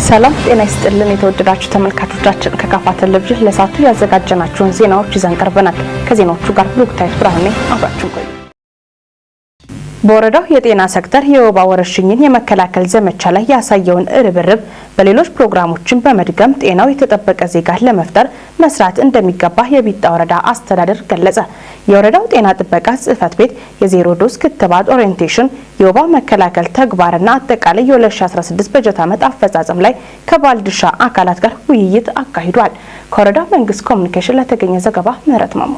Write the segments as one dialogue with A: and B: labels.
A: ሰላም ጤና ይስጥልን የተወደዳችሁ ተመልካቾቻችን፣ ከካፋ ቴሌቪዥን ለሰዓቱ ያዘጋጀናቸውን ዜናዎች ይዘን ቀርበናል። ከዜናዎቹ ጋር ብሩክታዊት ብርሃኔ፣ አብራችሁን ቆዩ። በወረዳው የጤና ሴክተር የወባ ወረርሽኝን የመከላከል ዘመቻ ላይ ያሳየውን ርብርብ በሌሎች ፕሮግራሞችን በመድገም ጤናው የተጠበቀ ዜጋ ለመፍጠር መስራት እንደሚገባ የቢጣ ወረዳ አስተዳደር ገለጸ። የወረዳው ጤና ጥበቃ ጽሕፈት ቤት የ zero dose ክትባት orientation፣ የወባ መከላከል ተግባርና አጠቃላይ የ2016 በጀት ዓመት አፈጻጸም ላይ ከባለድርሻ አካላት ጋር ውይይት አካሂዷል። ከወረዳው መንግስት ኮሚኒኬሽን ለተገኘ ዘገባ ምህረት ማሞ።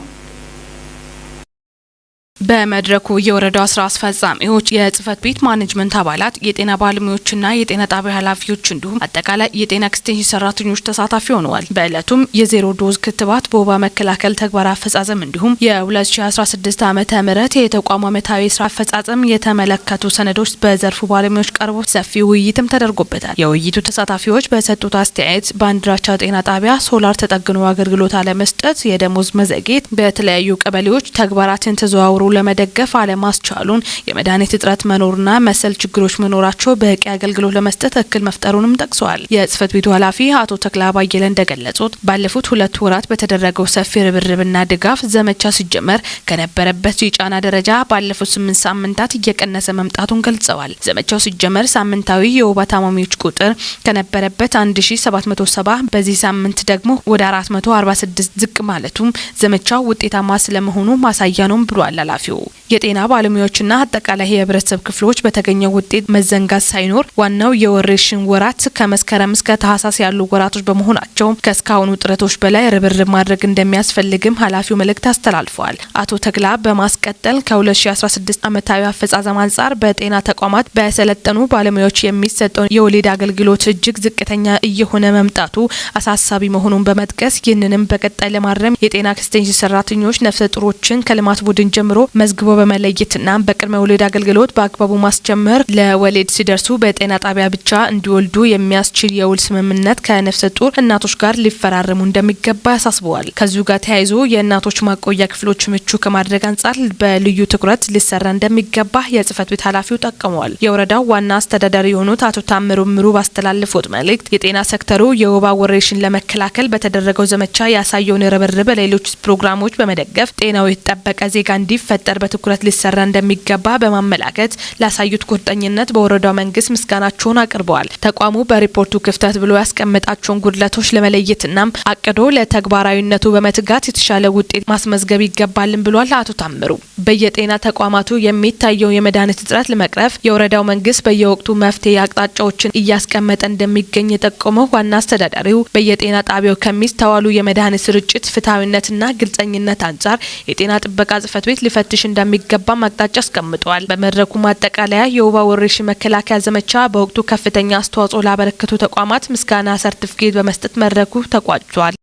B: በመድረኩ የወረዳው ስራ አስፈጻሚዎች፣ የጽህፈት ቤት ማኔጅመንት አባላት፣ የጤና ባለሙያዎችና የጤና ጣቢያ ኃላፊዎች እንዲሁም አጠቃላይ የጤና ኤክስቴንሽን ሰራተኞች ተሳታፊ ሆነዋል። በእለቱም የ zero dose ክትባት በወባ መከላከል ተግባር አፈጻጸም እንዲሁም የ2016 ዓመተ ምህረት የተቋሙ ዓመታዊ ስራ አፈጻጸም የተመለከቱ ሰነዶች በዘርፉ ባለሙያዎች ቀርቦ ሰፊ ውይይትም ተደርጎበታል። የውይይቱ ተሳታፊዎች በሰጡት አስተያየት በአንድራቻ ጤና ጣቢያ ሶላር ተጠግኖ አገልግሎት አለመስጠት፣ የደሞዝ መዘግየት፣ በተለያዩ ቀበሌዎች ተግባራትን ተዘዋውሮ ለመደገፍ አለማስቻሉን፣ የመድኃኒት እጥረት መኖርና መሰል ችግሮች መኖራቸው በቂ አገልግሎት ለመስጠት እክል መፍጠሩንም ጠቅሰዋል። የጽህፈት ቤቱ ኃላፊ አቶ ተክላ ባየለ እንደገለጹት ባለፉት 2 ወራት በተደረገው ሰፊ ርብርብና ድጋፍ ዘመቻ ሲጀመር ከነበረበት የጫና ደረጃ ባለፉት 8 ሳምንታት እየቀነሰ መምጣቱን ገልጸዋል። ዘመቻው ሲጀመር ሳምንታዊ የወባ ታማሚዎች ቁጥር ከነበረበት 1770 በዚህ ሳምንት ደግሞ ወደ 446 ዝቅ ማለቱም ዘመቻው ውጤታማ ስለመሆኑ ማሳያ ነው ብሏል ኃላፊው። የጤና ባለሙያዎችና አጠቃላይ የህብረተሰብ ክፍሎች በተገኘው ውጤት መዘንጋት ሳይኖር ዋናው የወረርሽኝ ወራት ከመስከረም እስከ ታህሳስ ያሉ ወራቶች በመሆናቸው ከእስካሁኑ ጥረቶች በላይ ርብርብ ማድረግ እንደሚያስፈልግም ኃላፊው መልእክት አስተላልፈዋል። አቶ ተክላ በማስቀጠል ከ2016 ዓመታዊ አፈጻጸም አንጻር በጤና ተቋማት በሰለጠኑ ባለሙያዎች የሚሰጠው የወሊድ አገልግሎት እጅግ ዝቅተኛ እየሆነ መምጣቱ አሳሳቢ መሆኑን በመጥቀስ ይህንንም በቀጣይ ለማረም የጤና ኤክስቴንሽን ሰራተኞች ነፍሰ ጡሮችን ከልማት ቡድን ጀምሮ መዝግቦ በመለየትና በቅድመ ወሊድ አገልግሎት በአግባቡ ማስጀመር፣ ለወሊድ ሲደርሱ በጤና ጣቢያ ብቻ እንዲወልዱ የሚያስችል የውል ስምምነት ከነፍሰ ጡር እናቶች ጋር ሊፈራረሙ እንደሚገባ ያሳስበዋል። ከዚሁ ጋር ተያይዞ የእናቶች ማቆያ ክፍሎች ምቹ ከማድረግ አንጻር በልዩ ትኩረት ሊሰራ እንደሚገባ የጽህፈት ቤት ኃላፊው ጠቁመዋል። የወረዳው ዋና አስተዳዳሪ የሆኑት አቶ ታምሩ ምሩ ባስተላለፉት መልእክት የጤና ሴክተሩ የወባ ወረርሽኝ ለመከላከል በተደረገው ዘመቻ ያሳየውን ርብርብ በሌሎች ፕሮግራሞች በመደገፍ ጤናው የተጠበቀ ዜጋ እንዲፈጠር በትኩረት ሊሰራ እንደሚገባ በማመላከት ላሳዩት ቁርጠኝነት በወረዳው መንግስት ምስጋናቸውን አቅርበዋል። ተቋሙ በሪፖርቱ ክፍተት ብሎ ያስቀመጣቸውን ጉድለቶች ለመለየትና አቅዶ ለተግባራዊነቱ በመትጋት የተሻለ ውጤት ማስመዝገብ ይገባልን ብሏል። አቶ ታምሩ በየጤና ተቋማቱ የሚታየው የመድኃኒት እጥረት ለመቅረፍ የወረዳው መንግስት በየወቅቱ መፍትሄ አቅጣጫዎችን እያስቀመጠ እንደሚገኝ የጠቆመው ዋና አስተዳዳሪው በየጤና ጣቢያው ከሚስተዋሉ የመድኃኒት ስርጭት ፍትሐዊነትና ግልጸኝነት አንጻር የጤና ጥበቃ ጽሕፈት ቤት ሊፈትሽ እንደሚገባም አቅጣጫ አስቀምጠዋል። በመድረኩ ማጠቃለያ የወባ ወረርሽኝ መከላከያ ዘመቻ በወቅቱ ከፍተኛ አስተዋጽኦ ላበረከቱ ተቋማት ምስጋና ሰርቲፊኬት በመስጠት መድረኩ ተቋጭቷል።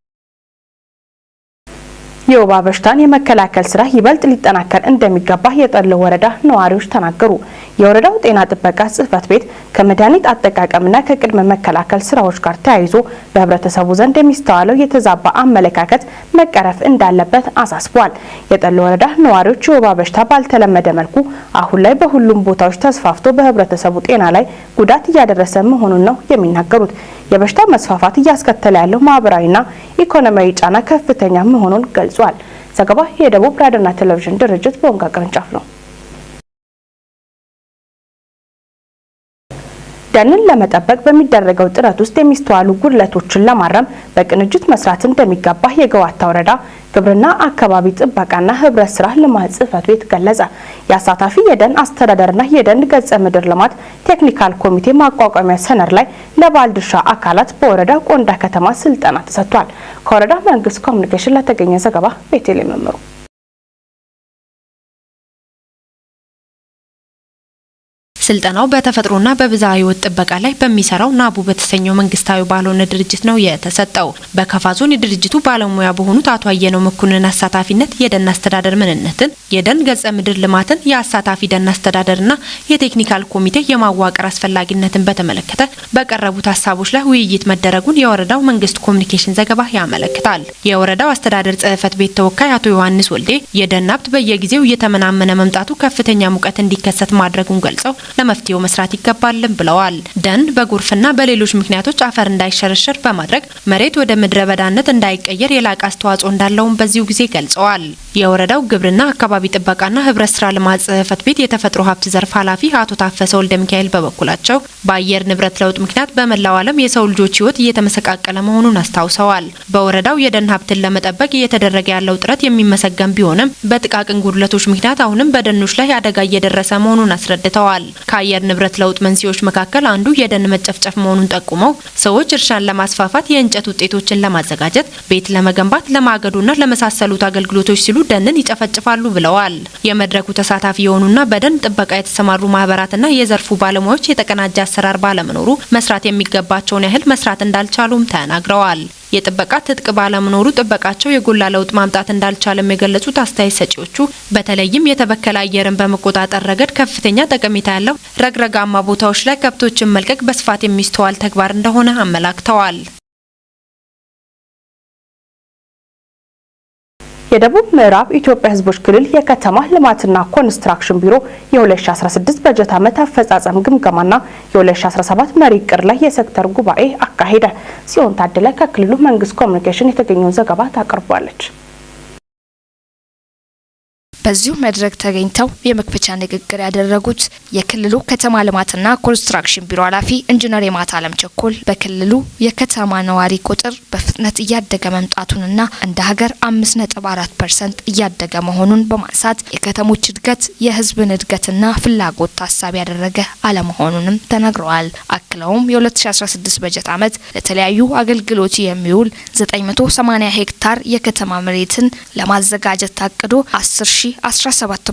A: የወባ በሽታን የመከላከል ስራ ይበልጥ ሊጠናከር እንደሚገባ የጠሎ ወረዳ ነዋሪዎች ተናገሩ። የወረዳው ጤና ጥበቃ ጽሕፈት ቤት ከመድኃኒት አጠቃቀምና ከቅድመ መከላከል ስራዎች ጋር ተያይዞ በህብረተሰቡ ዘንድ የሚስተዋለው የተዛባ አመለካከት መቀረፍ እንዳለበት አሳስቧል። የጠሎ ወረዳ ነዋሪዎች የወባ በሽታ ባልተለመደ መልኩ አሁን ላይ በሁሉም ቦታዎች ተስፋፍቶ በህብረተሰቡ ጤና ላይ ጉዳት እያደረሰ መሆኑን ነው የሚናገሩት። የበሽታው መስፋፋት እያስከተለ ያለው ማህበራዊና ኢኮኖሚያዊ ጫና ከፍተኛ መሆኑን ገልጿል። ዘገባ የደቡብ ራዲዮና ቴሌቪዥን ድርጅት በቦንጋ ቅርንጫፍ ነው። ደንን ለመጠበቅ በሚደረገው ጥረት ውስጥ የሚስተዋሉ ጉድለቶችን ለማረም በቅንጅት መስራት እንደሚገባ የገዋታ ወረዳ ግብርና አካባቢ ጥበቃና ህብረት ስራ ልማት ጽሕፈት ቤት ገለጸ። የአሳታፊ የደን አስተዳደርና የደን ገጸ ምድር ልማት ቴክኒካል ኮሚቴ ማቋቋሚያ ሰነድ ላይ ለባለድርሻ አካላት በወረዳ ቆንዳ ከተማ ስልጠና ተሰጥቷል። ከወረዳ መንግስት ኮሚኒኬሽን ለተገኘ ዘገባ ቤተልሔም መምሩ።
C: ስልጠናው በተፈጥሮና በብዝሃ ሕይወት ጥበቃ ላይ በሚሰራው ናቡ በተሰኘው መንግስታዊ ባልሆነ ድርጅት ነው የተሰጠው። በከፋ ዞን የድርጅቱ ባለሙያ በሆኑት አቶ አየነው መኮንን አሳታፊነት የደን አስተዳደር ምንነትን፣ የደን ገጸ ምድር ልማትን፣ የአሳታፊ ደን አስተዳደርና የቴክኒካል ኮሚቴ የማዋቀር አስፈላጊነትን በተመለከተ በቀረቡት ሀሳቦች ላይ ውይይት መደረጉን የወረዳው መንግስት ኮሚኒኬሽን ዘገባ ያመለክታል። የወረዳው አስተዳደር ጽሕፈት ቤት ተወካይ አቶ ዮሐንስ ወልዴ የደን ሀብት በየጊዜው እየተመናመነ መምጣቱ ከፍተኛ ሙቀት እንዲከሰት ማድረጉን ገልጸው ለመፍትሄው መስራት ይገባልም ብለዋል። ደን በጎርፍና በሌሎች ምክንያቶች አፈር እንዳይሸረሸር በማድረግ መሬት ወደ ምድረ በዳነት እንዳይቀየር የላቀ አስተዋጽኦ እንዳለውም በዚሁ ጊዜ ገልጸዋል። የወረዳው ግብርና አካባቢ ጥበቃና ህብረት ስራ ልማት ጽሕፈት ቤት የተፈጥሮ ሀብት ዘርፍ ኃላፊ አቶ ታፈሰ ወልደ ሚካኤል በበኩላቸው በአየር ንብረት ለውጥ ምክንያት በመላው ዓለም የሰው ልጆች ህይወት እየተመሰቃቀለ መሆኑን አስታውሰዋል። በወረዳው የደን ሀብትን ለመጠበቅ እየተደረገ ያለው ጥረት የሚመሰገን ቢሆንም በጥቃቅን ጉድለቶች ምክንያት አሁንም በደኖች ላይ አደጋ እየደረሰ መሆኑን አስረድተዋል። ከአየር ንብረት ለውጥ መንስኤዎች መካከል አንዱ የደን መጨፍጨፍ መሆኑን ጠቁመው ሰዎች እርሻን ለማስፋፋት፣ የእንጨት ውጤቶችን ለማዘጋጀት፣ ቤት ለመገንባት፣ ለማገዶና ለመሳሰሉት አገልግሎቶች ሲሉ ደንን ይጨፈጭፋሉ ብለዋል። የመድረኩ ተሳታፊ የሆኑና በደን ጥበቃ የተሰማሩ ማህበራትና የዘርፉ ባለሙያዎች የተቀናጀ አሰራር ባለመኖሩ መስራት የሚገባቸውን ያህል መስራት እንዳልቻሉም ተናግረዋል። የጥበቃ ትጥቅ ባለመኖሩ ጥበቃቸው የጎላ ለውጥ ማምጣት እንዳልቻለም የገለጹት አስተያየት ሰጪዎቹ በተለይም የተበከለ አየርን በመቆጣጠር ረገድ ከፍተኛ ጠቀሜታ ያለው ረግረጋማ ቦታዎች ላይ ከብቶችን መልቀቅ በስፋት የሚስተዋል ተግባር እንደሆነ አመላክተዋል።
A: የደቡብ ምዕራብ ኢትዮጵያ ሕዝቦች ክልል የከተማ ልማትና ኮንስትራክሽን ቢሮ የ2016 በጀት ዓመት አፈጻጸም ግምገማና የ2017 መሪ እቅድ ላይ የሴክተር ጉባኤ አካሄደ። ሲሆን ታደለ ከክልሉ መንግስት ኮሚኒኬሽን የተገኘውን ዘገባ ታቀርቧለች።
D: በዚሁ መድረክ ተገኝተው የመክፈቻ ንግግር ያደረጉት የክልሉ ከተማ ልማትና ኮንስትራክሽን ቢሮ ኃላፊ ኢንጂነር የማታለም ቸኮል በክልሉ የከተማ ነዋሪ ቁጥር በፍጥነት እያደገ መምጣቱንና እንደ ሀገር 5.4% እያደገ መሆኑን በማንሳት የከተሞች እድገት የህዝብን እድገትና ፍላጎት ታሳቢ ያደረገ አለመሆኑንም ተናግረዋል። አክለውም የ2016 በጀት ዓመት ለተለያዩ አገልግሎት የሚውል 980 ሄክታር የከተማ መሬትን ለማዘጋጀት ታቅዶ 10,017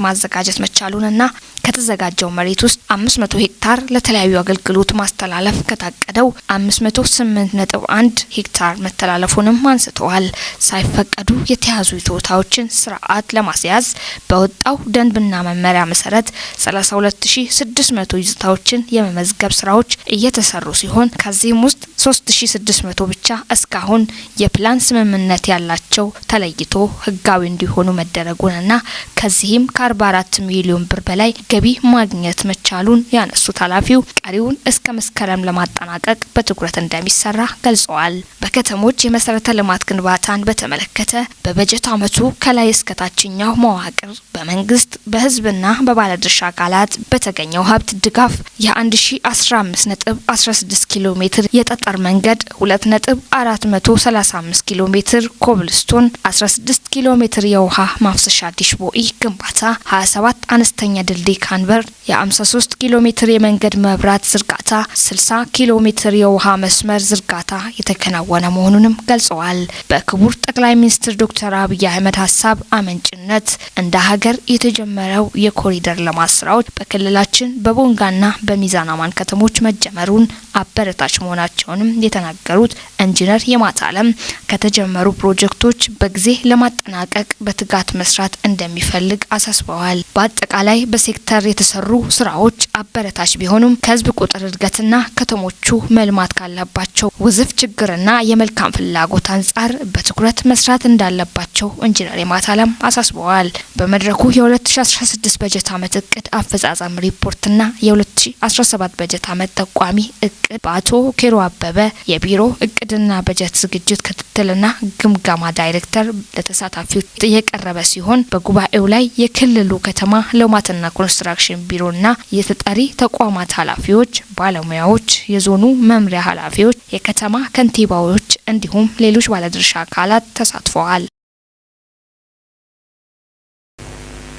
D: ማዘጋጀት መቻሉንና ከተዘጋጀው መሬት ውስጥ 500 ሄክታር ለተለያዩ አገልግሎት ማስተላለፍ ከታቀደው 508.1 ሄክታር መተላለፉንም አንስተዋል። ሳይፈቀዱ የተያዙ ይዞታዎችን ስርዓት ለማስያዝ በወጣው ደንብና መመሪያ መሰረት 32600 ይዞታዎችን የመመዝገብ ስራዎች እየተሰሩ ሲሆን ከዚህም ውስጥ 3600 ብቻ እስካሁን የፕላን ስምምነት ያላቸው ተለይቶ ህጋዊ እንዲሆኑ መደረጉንና ከዚህም ከ44 ሚሊዮን ብር በላይ ገቢ ማግኘት መቻሉን ያነሱት ኃላፊው ቀሪውን እስከ መስከረም ለማጠናቀቅ በትኩረት እንደሚሰራ ገልጸዋል። በከተሞች የመሰረተ ልማት ግንባታን በተመለከተ በበጀት ዓመቱ ከላይ እስከ ታችኛው መዋቅር በመንግስት በህዝብና በባለድርሻ አካላት በተገኘው ሀብት ድጋፍ የ1015.16 ኪሎ ሜትር የጠጠር መንገድ፣ 2.435 ኪሎ ሜትር ኮብልስቶን፣ 16 ኪሎ ሜትር የውሃ ማፍሰሻ ditch ቦይ ግንባታ፣ 27 አነስተኛ ድልድይ culvert፣ የ53 ኪሎ ሜትር የመንገድ መብራት ዝርጋታ፣ 60 ኪሎ ሜትር የውሃ መስመር ዝርጋታ የተከናወነ መሆኑንም ገልጸዋል። በክቡር ጠቅላይ ሚኒስትር ዶክተር አብይ አህመድ ሀሳብ አመንጭነት እንደ ሀገር የተጀመረው የኮሪደር ልማት ስራዎች በክልላችን በቦንጋና በሚዛን አማን ከተሞች መጀመሩን አበረታች መሆናቸውንም የተናገሩት ኢንጂነር የማታለም ከተጀመሩ ፕሮጀክቶች በጊዜ ለማጠናቀቅ በትጋት መስራት እንደሚፈልግ አሳስበዋል። በአጠቃላይ በሴክተር የተሰሩ ስራዎች አበረታች ቢሆኑም ከህዝብ ቁጥር እድገትና ከተሞቹ መልማት ካለባቸው ውዝፍ ችግርና የመልካም ፍላጎት አንጻር በትኩረት መስራት እንዳለባቸው ኢንጂነር የማታለም አሳስበዋል። በመድረኩ የ2016 በጀት ዓመት እቅድ አፈጻጸም ሪፖርትና የ2017 በጀት ዓመት ጠቋሚ እቅድ በአቶ ኬሮ አበበ የቢሮ እቅድና በጀት ዝግጅት ክትትልና ግምገማ ዳይሬክተር ለተሳታፊዎች የቀረበ ሲሆን በጉባኤው ላይ የክልሉ ከተማ ልማትና ኮንስትራክሽን ቢሮና የተጠሪ ተቋማት ኃላፊዎች፣ ባለሙያዎች፣ የዞኑ መምሪያ ኃላፊዎች፣ የከተማ ከንቲባዎች እንዲሁም ሌሎች ባለድርሻ አካላት ተሳትፈዋል።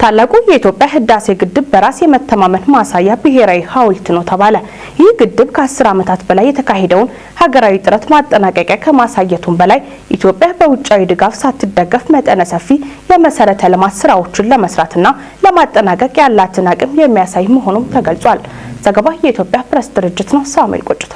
A: ታላቁ የኢትዮጵያ ህዳሴ ግድብ በራስ የመተማመን ማሳያ ብሔራዊ ሐውልት ነው ተባለ። ይህ ግድብ ከ10 ዓመታት በላይ የተካሄደውን ሀገራዊ ጥረት ማጠናቀቂያ ከማሳየቱም በላይ ኢትዮጵያ በውጫዊ ድጋፍ ሳትደገፍ መጠነ ሰፊ የመሰረተ ልማት ስራዎችን ለመስራትና ለማጠናቀቅ ያላትን አቅም የሚያሳይ መሆኑም ተገልጿል። ዘገባ የኢትዮጵያ ፕሬስ ድርጅት ነው። ሳሙኤል ቆጭቶ።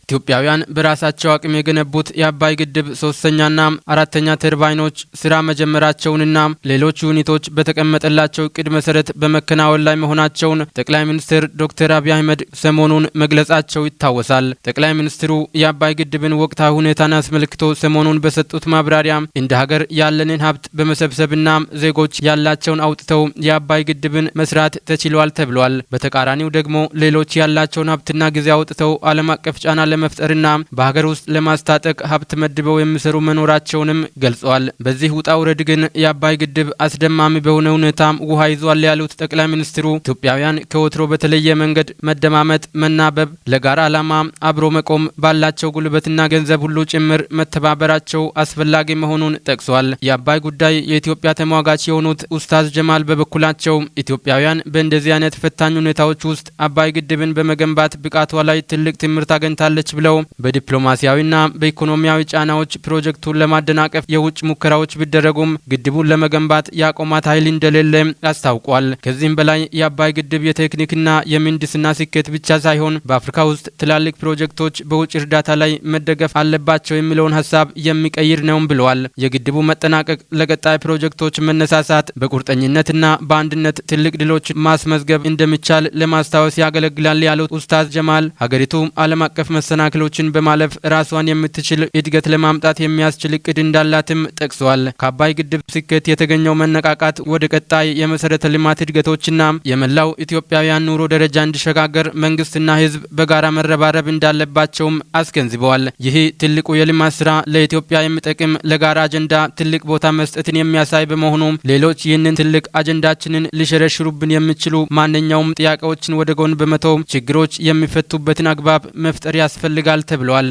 E: ኢትዮጵያውያን በራሳቸው አቅም የገነቡት የአባይ ግድብ ሶስተኛና አራተኛ ተርባይኖች ስራ መጀመራቸውንና ሌሎች ዩኒቶች በተቀመጠላቸው እቅድ መሰረት በመከናወን ላይ መሆናቸውን ጠቅላይ ሚኒስትር ዶክተር አብይ አህመድ ሰሞኑን መግለጻቸው ይታወሳል። ጠቅላይ ሚኒስትሩ የአባይ ግድብን ወቅታዊ ሁኔታን አስመልክቶ ሰሞኑን በሰጡት ማብራሪያ እንደ ሀገር ያለንን ሀብት በመሰብሰብና ዜጎች ያላቸውን አውጥተው የአባይ ግድብን መስራት ተችሏል ተብሏል። በተቃራኒው ደግሞ ሌሎች ያላቸውን ሀብትና ጊዜ አውጥተው ዓለም አቀፍ ጫና ለመፍጠርና በሀገር ውስጥ ለማስታጠቅ ሀብት መድበው የሚሰሩ መኖራቸውንም ገልጸዋል። በዚህ ውጣ ውረድ ግን የአባይ ግድብ አስደማሚ በሆነ ሁኔታ ውሃ ይዟል ያሉት ጠቅላይ ሚኒስትሩ ኢትዮጵያውያን ከወትሮ በተለየ መንገድ መደማመጥ፣ መናበብ፣ ለጋራ ዓላማ አብሮ መቆም፣ ባላቸው ጉልበትና ገንዘብ ሁሉ ጭምር መተባበራቸው አስፈላጊ መሆኑን ጠቅሷል። የአባይ ጉዳይ የኢትዮጵያ ተሟጋች የሆኑት ኡስታዝ ጀማል በበኩላቸው ኢትዮጵያውያን በእንደዚህ አይነት ፈታኝ ሁኔታዎች ውስጥ አባይ ግድብን በመገንባት ብቃቷ ላይ ትልቅ ትምህርት አግኝታለች ብለው በዲፕሎማሲያዊና በኢኮኖሚያዊ ጫናዎች ፕሮጀክቱን ለማደናቀፍ የውጭ ሙከራዎች ቢደረጉም ግድቡን ለመገንባት ያቆማት ኃይል እንደሌለ አስታውቋል። ከዚህም በላይ የአባይ ግድብ የቴክኒክና የምህንድስና ስኬት ብቻ ሳይሆን በአፍሪካ ውስጥ ትላልቅ ፕሮጀክቶች በውጭ እርዳታ ላይ መደገፍ አለባቸው የሚለውን ሀሳብ የሚቀይር ነውም ብለዋል። የግድቡ መጠናቀቅ ለቀጣይ ፕሮጀክቶች መነሳሳት በቁርጠኝነትና በአንድነት ትልቅ ድሎች ማስመዝገብ እንደሚቻል ለማስታወስ ያገለግላል ያሉት ኡስታዝ ጀማል ሀገሪቱ ዓለም አቀፍ መሰናክሎችን በማለፍ ራሷን የምትችል እድገት ለማምጣት የሚያስችል እቅድ እንዳላትም ጠቅሰዋል። ከአባይ ግድብ ስኬት የተገኘው መነቃቃት ወደ ቀጣይ የመሰረተ ልማት እድገቶችና የመላው ኢትዮጵያውያን ኑሮ ደረጃ እንዲሸጋገር መንግስትና ሕዝብ በጋራ መረባረብ እንዳለባቸውም አስገንዝበዋል። ይህ ትልቁ የልማት ስራ ለኢትዮጵያ የሚጠቅም ለጋራ አጀንዳ ትልቅ ቦታ መስጠትን የሚያሳይ በመሆኑ ሌሎች ይህንን ትልቅ አጀንዳችንን ሊሸረሽሩብን የሚችሉ ማንኛውም ጥያቄዎችን ወደ ጎን በመተው ችግሮች የሚፈቱበትን አግባብ መፍጠር ያስፈልጋል ተብሏል።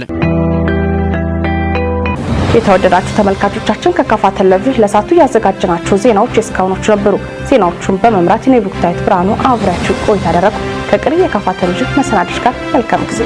A: የተወደዳችሁ ተመልካቾቻችን፣ ከካፋ ቴሌቪዥን ለሰዓቱ ያዘጋጀናቸው ዜናዎች የእስካሁኖቹ ነበሩ። ዜናዎቹን በመምራት እኔ ብሩክታዊት ብርሃኑ አብሬያችሁ ቆይታ አደረኩ። ከቀሪ የካፋ ቴሌቪዥን መሰናዶች ጋር መልካም ጊዜ።